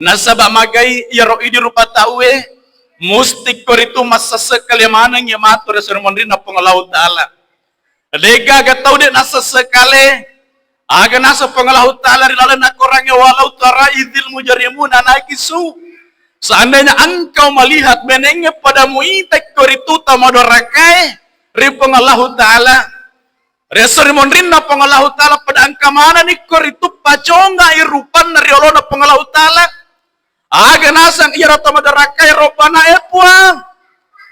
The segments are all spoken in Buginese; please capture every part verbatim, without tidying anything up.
Nasaba magai iyaro idi rupa tauwe, musti koritu massesse kale maneng iya matu ri esso ri monrinna Puang Allahu Ta'ala. De'gaga tau de' nassesse kale, aga naseng Puang Allahu Ta'ala ri lalenna Korangnge, "Walau tara idzil mujrimuna nakisu." Seandainya engkau melihat, menengnge pada muita koritu tau madorakae ri Puang Allahu Ta'ala. Ri esso ri monrinna Puang Allahu Ta'ala pada engka manenni koritu pacongai rupanna ri olona Puang Allahu Ta'ala. Aga naseng iyaro tau madorakae, "Rabbana, eh Puang,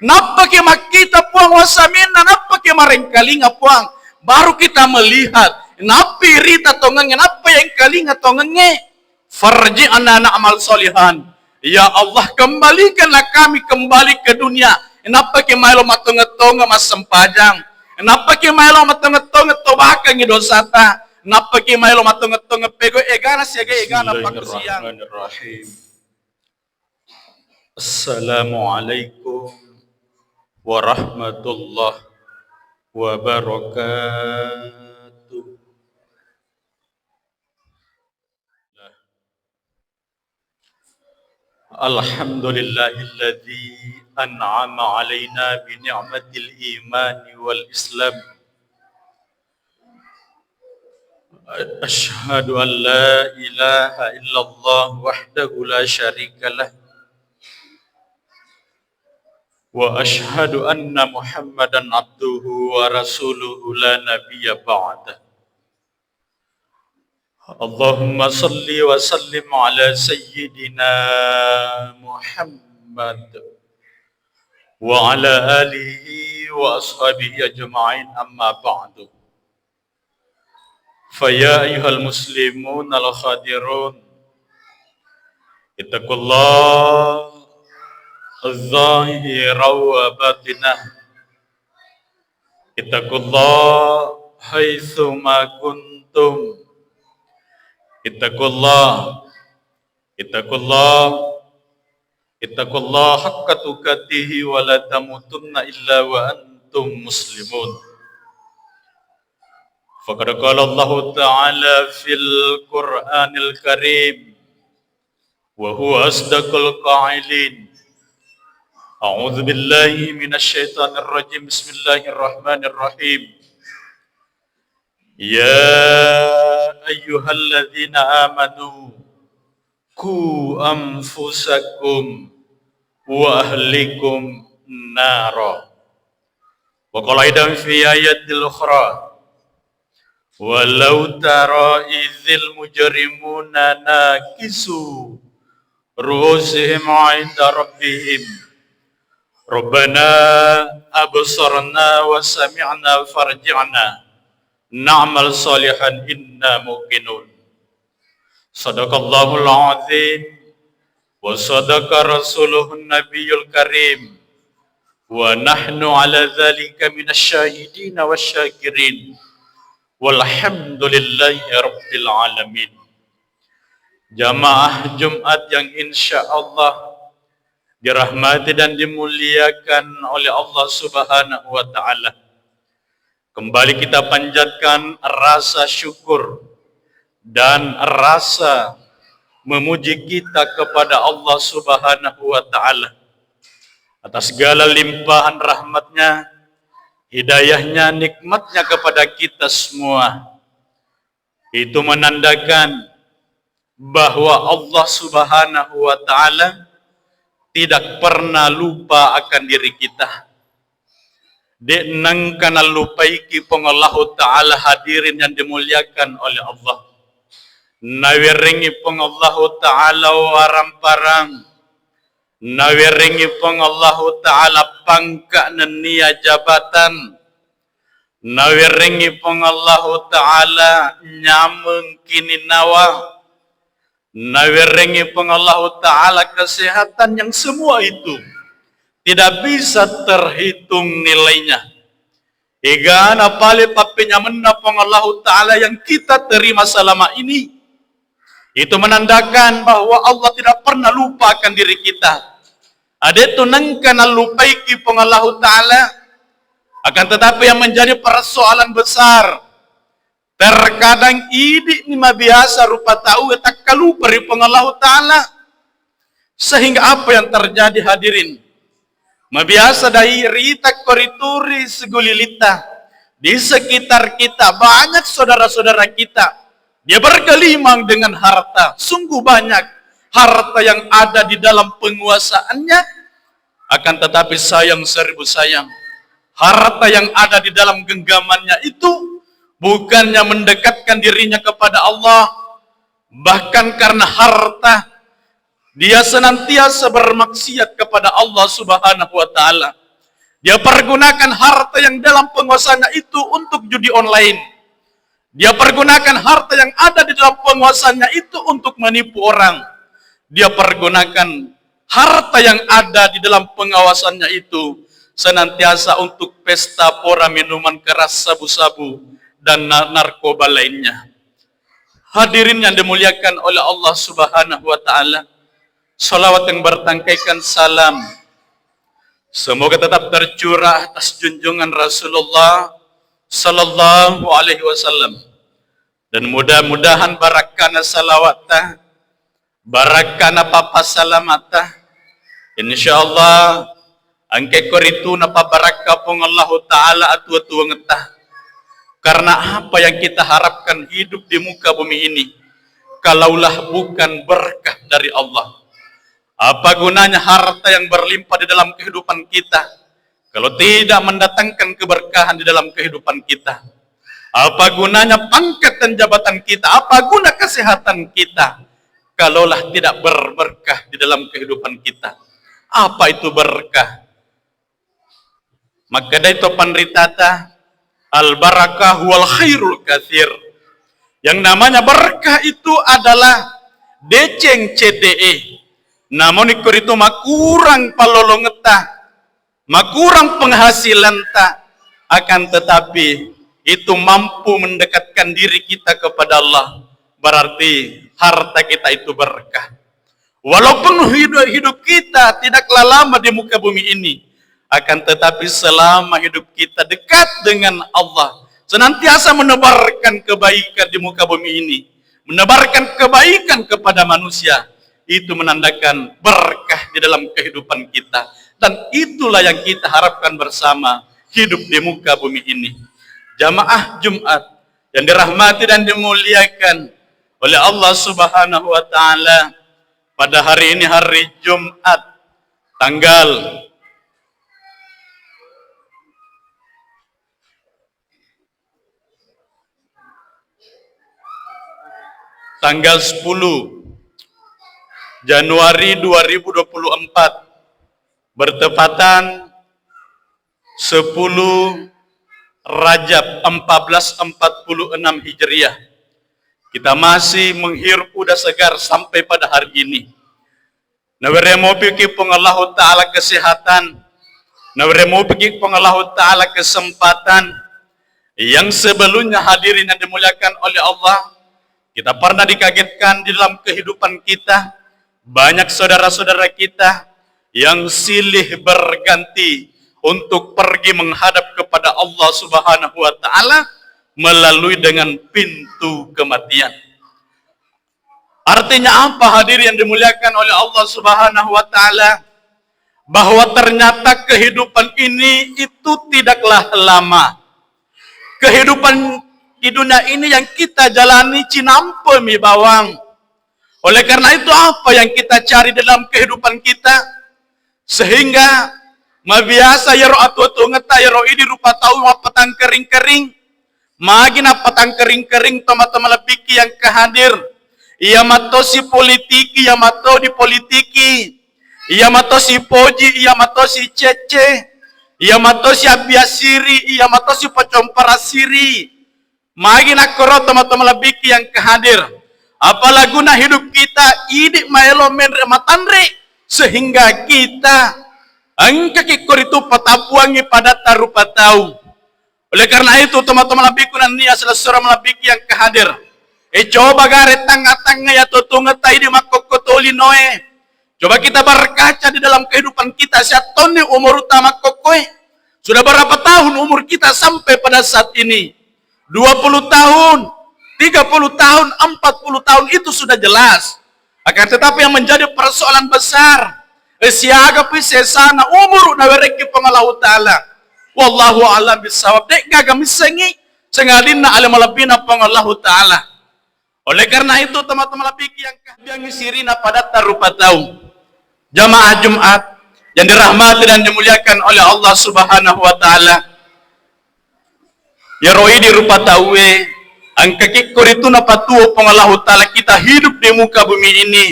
nappaki makkita Puang wasaminna, nappaki marengkalinga Puang." Baru kita melihat, nappi rita tongengnge, nappa yengkalinga tongengnge. "Farji'na na'mal shalihan." Ya Allah, kembalikanlah kami kembali ke dunia. Nappaki maelo matonge-tonge massempajang. Nappaki maelo matonge-tonge tobakengngi dosata. Nappaki maelo matonge-tonge pegau egana siaga egana pakkasiang. Bismillahirrahmanirrahim. Assalamualaikum warahmatullahi wabarakatuh. Alhamdulillahilladzi an'ama alaina bi ni'matil imani wal islam. Asyhadu an la ilaha illallah wahdahu la syarikalah. Wa asyhadu anna Muhammadan abduhu wa rasuluhu la nabiyya ba'dah. Allahumma salli wa sallim ala sayyidina Muhammad wa ala alihi wa ashabihi ajma'in, amma ba'du. Fa ya ayyuhal muslimun al hadirun, ittaqullah zahiran wa batinah. Ittaqullah haitsuma kuntum. Ittaqullah. Ittaqullah. Ittaqullah haqqa tuqatihi wa la tamutunna illa wa antum muslimun. Faqad qala Allahu ta'ala fil Qur'anil Karim, wa huwa asdaqul qailin. A'udzu billahi minasy syaithanir rajim. Bismillahirrahmanirrahim. Ya ayyuhalladzina amanu qu anfusakum wa ahlikum nara. Wa qala aidan fi ayatil ukhra, walau tara idzil mujrimuna nakisu ru'usihim 'inda rabbihim, Rabbana absarna wa sami'na farji'na na'mal shalihan inna muqinun. Sadaqallahul azim wa sadaqa rasuluhun nabiyul karim wa nahnu ala dzalika minasy syahidina wasy syakirin. Walhamdulillahi rabbil alamin. Jamaah Jumat yang insya Allah dirahmati dan dimuliakan oleh Allah Subhanahu wa Ta'ala. Kembali kita panjatkan rasa syukur dan rasa memuji kita kepada Allah Subhanahu wa Ta'ala atas segala limpahan rahmatnya, hidayahnya, nikmatnya kepada kita semua. Itu menandakan bahwa Allah Subhanahu wa Ta'ala tidak pernah lupa akan diri kita. De' nengka nallupaiki Puang Allahu Ta'ala, hadirin yang dimuliakan oleh Allah. Nawerengngi Puang Allahu Ta'ala waramparang. Nawerengngi Puang Allahu Ta'ala pangka nennia jabatan. Nawerengngi Puang Allahu Ta'ala nyameng kininnawa. Nawerengngi Puang Allahu Ta'ala kesehatan yang semua itu tidak bisa terhitung nilainya. Egana pale pappenyamenna Puang Allahu Ta'ala yang kita terima selama ini, itu menandakan bahwa Allah tidak pernah lupa akan diri kita. Ade'tu nengka nallupaiki Puang Allahu Ta'ala. Akan tetapi yang menjadi persoalan besar, terkadang idi'ni mabiasa rupa tauwe takkalupa ri Puang Allahu Ta'ala. Sehingga apa yang terjadi, hadirin? Mabiasa dai rita korituri segulilitta, di sekitar kita banyak saudara-saudara kita, dia bergelimang dengan harta. Sungguh banyak harta yang ada di dalam penguasaannya, akan tetapi sayang seribu sayang, harta yang ada di dalam genggamannya itu bukannya mendekatkan dirinya kepada Allah, bahkan karena harta, dia senantiasa bermaksiat kepada Allah Subhanahu wa Ta'ala. Dia pergunakan harta yang dalam penguasanya itu untuk judi online. Dia pergunakan harta yang ada di dalam penguasanya itu untuk menipu orang. Dia pergunakan harta yang ada di dalam pengawasannya itu senantiasa untuk pesta pora, minuman keras, sabu-sabu, dan na-, narkoba lainnya. Hadirin yang dimuliakan oleh Allah Subhanahu wa Ta'ala, salawat yang bertangkaikan salam semoga tetap tercurah atas junjungan Rasulullah Sallallahu Alaihi Wasallam. Dan mudah-mudahan barakkana salawatta, barakkana pappasalamata, insyaallah engka ko ritu napabarakka Puang Allahu Ta'ala atuwa-tuwangetta. Karena apa yang kita harapkan hidup di muka bumi ini, kalaulah bukan berkah dari Allah? Apa gunanya harta yang berlimpah di dalam kehidupan kita kalau tidak mendatangkan keberkahan di dalam kehidupan kita? Apa gunanya pangkat dan jabatan kita? Apa guna kesehatan kita kalaulah tidak berberkah di dalam kehidupan kita? Apa itu berkah? Makkedai to panritata, "Al-barakah wal khairul katsir." Yang namanya berkah itu adalah deceng cede'e. Namun ikoritu makurang pallolongetta, makurang penghasilanta, akan tetapi itu mampu mendekatkan diri kita kepada Allah, berarti harta kita itu berkah. Walaupun hidup, hidup kita tidaklah lama di muka bumi ini, akan tetapi selama hidup kita dekat dengan Allah, senantiasa menebarkan kebaikan di muka bumi ini, menebarkan kebaikan kepada manusia, itu menandakan berkah di dalam kehidupan kita. Dan itulah yang kita harapkan bersama hidup di muka bumi ini. Jamaah Jumat yang dirahmati dan dimuliakan oleh Allah Subhanahu wa Ta'ala, pada hari ini hari Jumat, tanggal tanggal sepuluh Januari dua ribu dua puluh empat, bertepatan sepuluh Rajab empat belas empat puluh enam Hijriah. Kita masih menghirup udara segar sampai pada hari ini. Naweremopiki Puang Allahu Ta'ala kesehatan. Naweremopiki Puang Allahu Ta'ala kesempatan. Yang sebelumnya, hadirin yang dimuliakan oleh Allah, kita pernah dikagetkan di dalam kehidupan kita. Banyak saudara-saudara kita yang silih berganti untuk pergi menghadap kepada Allah Subhanahu wa Ta'ala melalui dengan pintu kematian. Artinya apa, hadirin yang dimuliakan oleh Allah Subhanahu wa Ta'ala? Bahwa ternyata kehidupan ini itu tidaklah lama. Kehidupan di dunia ini yang kita jalani cinampe mi bawang. Oleh karena itu, apa yang kita cari dalam kehidupan kita? Sehingga mabiasa iyaro atuo-tuongetta iyaro idi rupa tau mappatangkering-kering. Magi nappatangkering-kering tomatoa malebbiki yang kehadir. Iya mattosi politiki, iya matto dipolitiki. Iya mattosi poji, iya mattosi cecce. Iya mattosi abbiasiri, iya mattosi pacomparassiri. Magi nakkoro tomatoa malebbiki yang kehadir. Apalaguna hidup kita idi maelo menre matanre sehingga kita engkaki koritu patabbuangi padatta rupa tau. Oleh karena itu, tomatoa malebbiku nennia silessureng malebbiki yang kehadir. E, coba gare tangnga-tangnga iya totungetta idi makkokko tolinoe. Coba kita berkaca di dalam kehidupan kita, siattonni umurutta makkokkoe. Sudah berapa tahun umur kita sampai pada saat ini? Dua puluh tahun, tiga puluh tahun, empat puluh tahun itu sudah jelas. Akan tetapi yang menjadi persoalan besar, eh, siaga pi sesana umuru nawerekki Puang Allahu Ta'ala. Wallahu a'lam bissawab. De'gaga missengngi sangadinna ale malebbina Puang Allahu Ta'ala. Oleh karena itu, teman-teman lebih yang kahadiangi sirina padatta rupa tau. Jamaah Jumat yang dirahmati dan dimuliakan oleh Allah Subhanahu wa Ta'ala. Iyaro idi rupa tauwe, engka kikko ritu napatuo Puang Allahu Ta'ala kita hidup di muka bumi ini.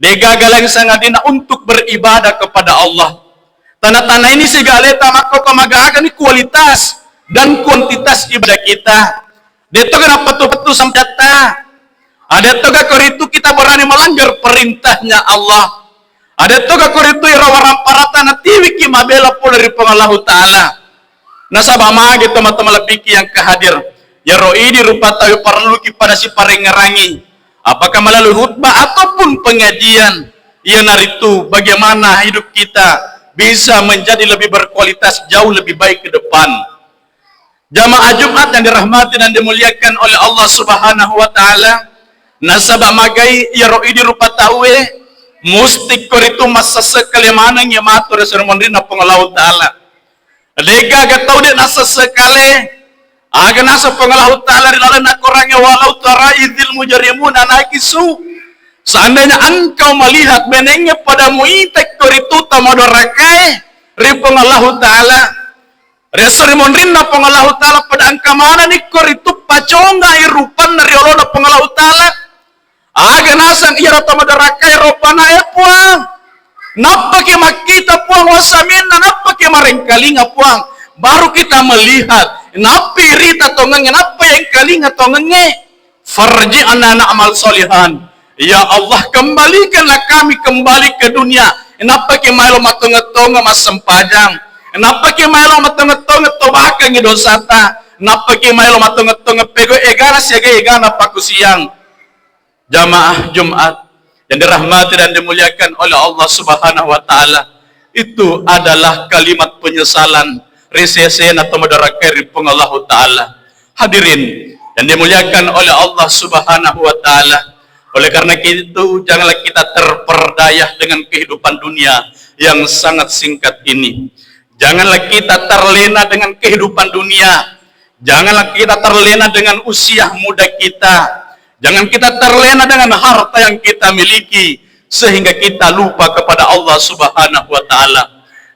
De'gaga lain sangadinna untuk beribadah kepada Allah. Tana-tana ini sigaleta makko pamagagani kualitas dan kuantitas ibadah kita. De'toga napettu-pettu sampajatta. Ade'toga koritu kita berani melanggar perintahnya Allah. Ade'toga koritu ira waramparatta natiwiki mabela pole ri Puang Allahu Ta'ala. Nasaba magi teman-teman lebbiki yang kehadir, iyaro idi rupa tau parelluki pada siparengngerangi, apakah melalui khutbah ataupun pengajian, iyanaritu bagaimana hidup kita bisa menjadi lebih berkualitas, jauh lebih baik ke depan. Jamaah Jumat yang dirahmati dan dimuliakan oleh Allah Subhanahu wa Ta'ala, nasaba magai iyaro idi rupa tauwe, musti koritu massesse kale maneng iya matu ri sermonrinna Puang Allahu Ta'ala. De'gaga tau de' nassesse kale, aga naseng Puang Allahu Ta'ala ri lalenna Korangnge, "Walau tara idzil mujrimuna nakisu." Seandainya engkau melihat, benengnge pada muita koritu tau madorakae ri Puang Allahu Ta'ala. Ri esso ri monrinna Puang Allahu Ta'ala pada engka manenni koritu pacongai rupanna ri olona Puang Allahu Ta'ala. Aga naseng iyaro tau madorakae, Rabbana, e Puang, nappaki makkita Puang wasaminna, nappaki marengkalinga Puang, baru kita melihat, nappi rita tongengnge, nappa yengkalinga tongengnge. Farji'na na'mal shalihan. Ya Allah, kembalikanlah kami kembali ke dunia. Nappaki maelo matonget-tonget massempajang. Nappaki maelo matonget-tonget tobakengngi dosata. Nappaki maelo matonget-tonget pegau egana siaga egana pakusiang. Jamaah Jumat yang dirahmati dan dimuliakan oleh Allah Subhanahu wa Ta'ala, itu adalah kalimat penyesalan ri sesena tau madorakae ri Puang Allahu Ta'ala. Hadirin yang dimuliakan oleh Allah Subhanahu wa Ta'ala, oleh karena itu, janganlah kita terperdaya dengan kehidupan dunia yang sangat singkat ini. Janganlah kita terlena dengan kehidupan dunia. Janganlah kita terlena dengan usia muda kita. Jangan kita terlena dengan harta yang kita miliki sehingga kita lupa kepada Allah Subhanahu wa Ta'ala.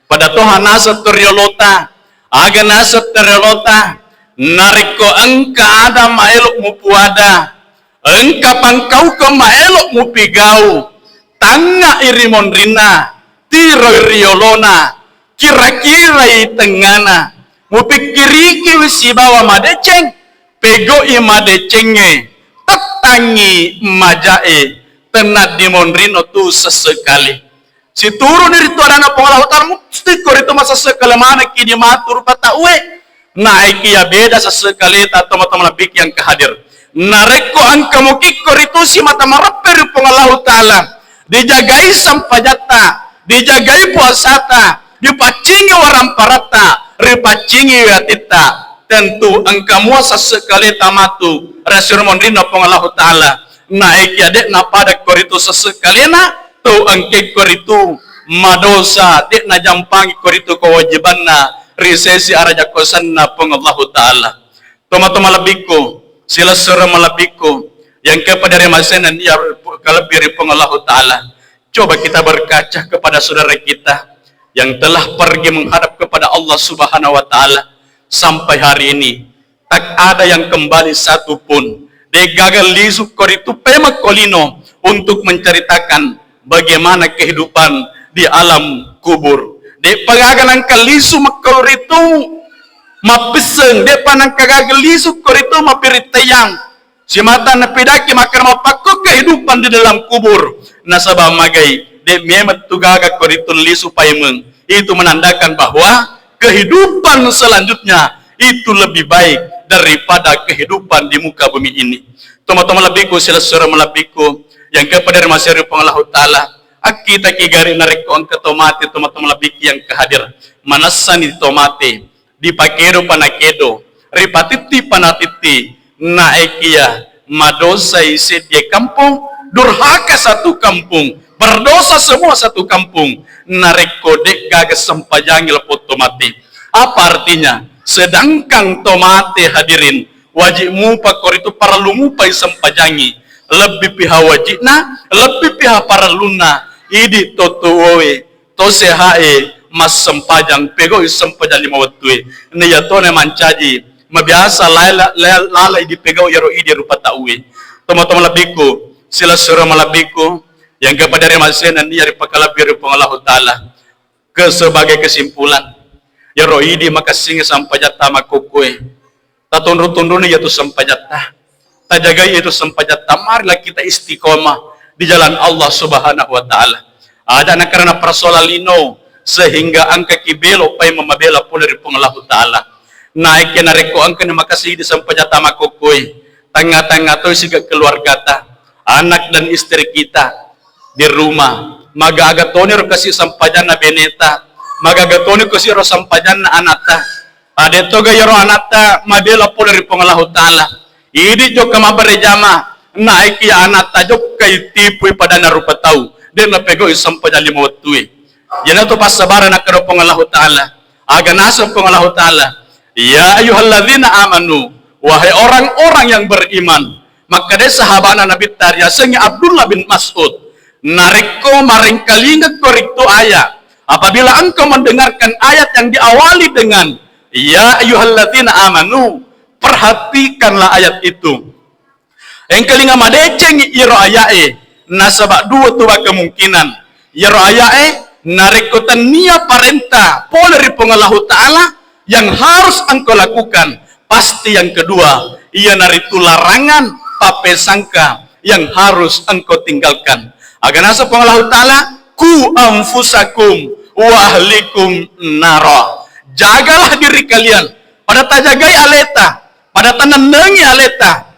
Pada toha naseng toriolota, aga naseng toriolota, narekko engka ada maelo mupuada, engka pangkaukeng maelo mupigau, tangngai ri monrinna, tiroi riolona, kira-kirai tengngana, mupikkirikiwi sibawa madeceng, pegau'i madecengnge, tettangngi majae, tenna dimonrino tu sesekali. Situruni ritu adanna Puang Allahu Ta'ala, musti koritu masesse kale manekki di matu rupa tauwe. Naekiya beda sesse kaleta tomatoa malebbi'ki engka hadir. Narekko engka mukikko ritu simata mareppe ri Puang Allahu Ta'ala, dijagai sampajatta, dijagai puasata, dipaccingi waramparatta, ripaccingi atitta, tentu engka mua sesse kaleta matu ri asiro monrinna Puang Allahu Ta'ala. Naekiya de'na pada koritu sesse kalena, to engke koritu madosa, de' najampangi koritu kewajibanna ri sesi araja kuasanna Puang Allahu Ta'ala. Tomatoa malebbikku, silessureng malebbikku, yang kepada ri masena iya kalebbi ri Puang Allahu Ta'ala. Coba kita berkaca kepada saudara kita yang telah pergi menghadap kepada Allah Subhanahu wa Ta'ala sampai hari ini. Tak ada yang kembali satu pun. De'gaga lisu koritu pemekko lino untuk menceritakan bagaimana kehidupan di alam kubur. De'pa gaga nangka lisu mekko ritu mappisseng, de'pa nangka gaga lisu koritu mappirittayang. Simata napidakki makkeda mappakko kehidupan di dalam kubur. Nasaba magai, de' memang tu gaga koritu lisu paimeng. Itu menandakan bahwa kehidupan selanjutnya itu lebih baik daripada kehidupan di muka bumi ini. Tomatoa malebbikku, silessureng malebbikku, yang kepada ri maseri Puang Allahu Ta'ala, akkitaki gari narekko engka to mate, tomatoa malebbikki yang kehadir. Manessani to mate, dipakedo panakedo, ripatitti panatitti, naekiya madosai seddie kampong, durhaka satu kampung, berdosa semua satu kampung. Narekko de'gaga sempajangi lapong to mate. Apa artinya? Sedangkan to mate, hadirin, wajib mupa koritu, parellu mupai sempajangi. Lebbi piha wajibna, lebbi piha parellunna. Idi to tuwoe, to sehae massempajang, pegau'i sempajang lima wettue. Naiya tona mancaji mabiasa lala-, la-, lalai dipegau iyaro idi rupa tauwe. Tomatoa malebbiku, silessureng malebbiku, yang kepada rimasena nia ripakalebbi ri Puang Allahu Ta'ala. Ke sebagai kesimpulan, iyaro idi makessingnge sempajatta makkukue. Tatunru-tunruni iyatu sempajatta. Tajagai iyatu sempajatta. Marilah kita istiqomah di jalan Allah Subhanahu wa Ta'ala. Aja' nakarena persoalan lino sehingga engkaki belo paimeng mabela pole ri Puang Allahu Ta'ala. Naekke narekko engkani makasidi sempajatta makkukue, tengnga-tengnga toi siga keluargata, anak dan istri kita di rumah. Maga-aga toniro kasi sempajanna beneta, maga-aga toni kasi ro sempajanna anatta. Ade toga iyaro anatta mabela pole ri Puang Allahu Ta'ala. Idi jokka mabbere jama, naekiya anatta jokkai tipui padanna rupa tau, de' napegau'i sempajang lima wettue. Iyanatu passabareng nakkeda Puang Allahu Ta'ala. Aga naseng Puang Allahu Ta'ala, "Ya ayyuhalladzina amanu," wahai orang-orang yang beriman. Makkeda sahabana Nabitta riasengnge Abdullah bin Mas'ud, "Narekko marengkalingekko ritu ayat, apabila engkau mendengarkan ayat yang diawali dengan 'Ya ayyuhalladzina amanu,' perhatikanlah ayat itu." Engkalinga madecengngi iyaro aya'e, nasaba' dua tu kemungkinan. Iyaro aya'e, narekko tennia parenta pole ri Puang Allahu Ta'ala yang harus engkau lakukan, pasti yang kedua, iyanaritu larangan, pappesangka yang harus engkau tinggalkan. Aga naseng Puang Allahu Ta'ala, "Ku anfusakum wa ahlikum nara." Jagalah diri kalian. Pada tajagai aleta, pada tanennengi aleta.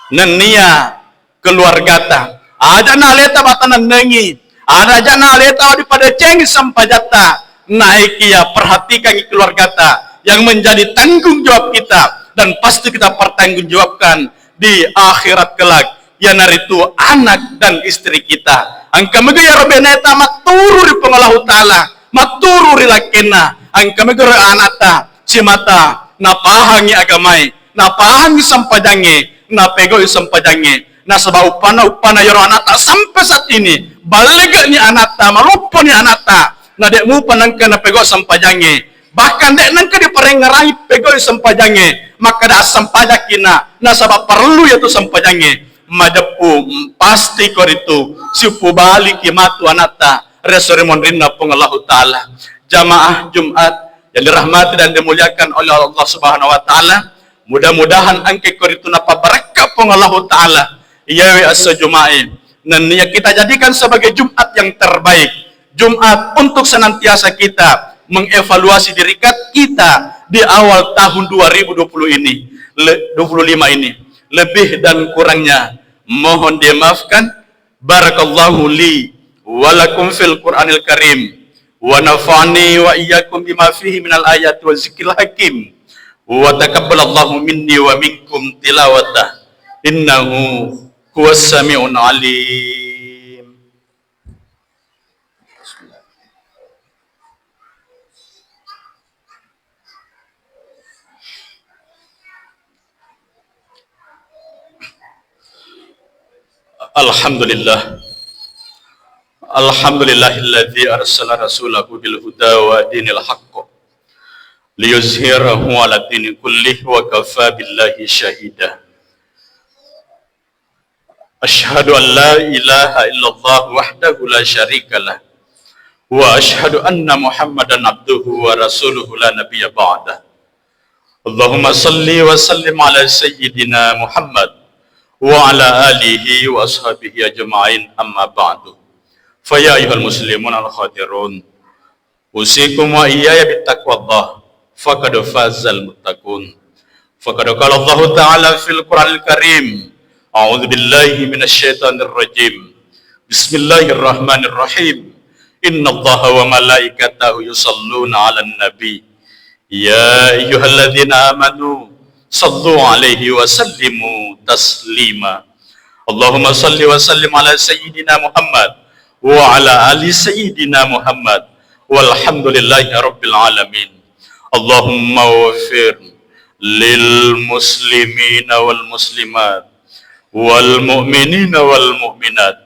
Nennia keluargata. Aja'na aleta batanennengi. Aja'na aleta dipadecengi sempajatta. Naekiya perhatikangi keluargata yang menjadi tanggung jawab kita dan pasti kita pertanggungjawabkan di akhirat kelak. Iyanaritu anak dan istri kita. Engka mega iyaro beneta matturu ri Puang Allahu Ta'ala, matturu ri lakkenna. Engka mega ro anatta simata napahangi agamae, napahangi sempajangnge, napegau'i sempajangnge. Nasaba' uppana-uppana iyaro anatta sampai saat ini, ballegani anatta, malopponi anatta, na de' mupa nengka napegau' sempajangnge. Bahkan de' nengka diparengngerangi pegau'i sempajangnge, makkeda assempajakki na, nasaba' parellu iyatu sempajangnge. Majeppu, pasti koritu siuppu baliki matu anatta ri esso ri monrinna Puang Allahu Ta'ala. Jamaah Jumat yang dirahmati dan dimuliakan oleh Allah Subhanahu wa Ta'ala, mudah-mudahan engka koritu napabarakka Puang Allahu Ta'ala iyawe esso Juma'e, nennia kita jadikan sebagai Jumat yang terbaik, Jumat untuk senantiasa kita mengevaluasi diri kat-, kita di awal tahun dua ribu dua puluh ini, le-, dua puluh lima ini. Lebih dan kurangnya mohon dimaafkan. Barakallahu li wa lakum fil Qur'anil Karim, wa nafa'ani wa iyyakum bima fihi minal ayati wa zikril hakim, wa taqabbalallahu minni wa minkum tilawatah, innahu huwas sami'un alim. Alhamdulillah. Alhamdulillahilladzi arsala rasulahu bil huda wa dinil haqq liyuzhirahu ala dini kullih wa kafa billahi syahida. Asyhadu an la ilaha illallah wahdahu la syarika lah. Wa asyhadu anna Muhammadan abduhu wa rasuluhu la nabiyya ba'dah. Allahumma salli wa sallim ala sayyidina Muhammad wa ala alihi wa ashabihi ajma'in, amma ba'du. Fa ya ayyuhal muslimun al hadirun. Usikum wa iyaya bittaqwallah, faqad fazal muttaqun. Faqad qala Allahu ta'ala fil Qur'anil Karim, a'udzu billahi minasy syaithanir rajim. Bismillahirrahmanirrahim. Innallaha wa malaikatahu yusalluna 'alan nabi. Ya ayyuhalladzina amanu sallu 'alaihi wa sallimu taslima. اللهم صل وسلم على سيدنا محمد وعلى آل سيدنا محمد والحمد لله رب العالمين. اللهم اغفر للمسلمين والمسلمات والمؤمنين والمؤمنات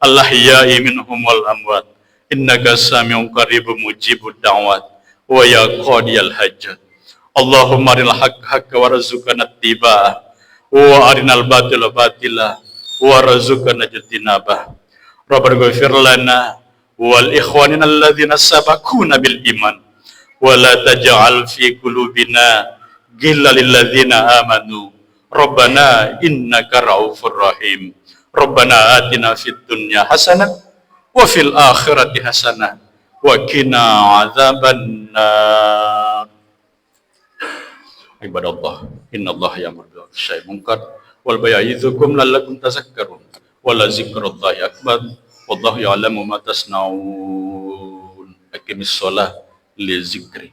الأحياء منهم والأموات إنك سميع قريب مجيب الدعوات ويا قاضي الحاجات. اللهم أرنا الحق حقا وارزقنا اتباعه وأرنا الباطل باطلا وارزقنا اجتنابه. ربنا اغفر لنا ولإخواننا الذين سبقونا بالإيمان ولا تجعل في قلوبنا غلا للذين آمنوا ربنا إنك رؤوف رحيم. ربنا آتنا في الدنيا حسنة وفي الآخرة حسنة وقنا عذاب النار. عباد الله، إن الله يأمر بالمعروف والنهي عن المنكر والبغي يعظكم لعلكم تذكرون. ولذكر الله أكبر. والله يعلم ما تصنعون. أقم الصلاة لذكري.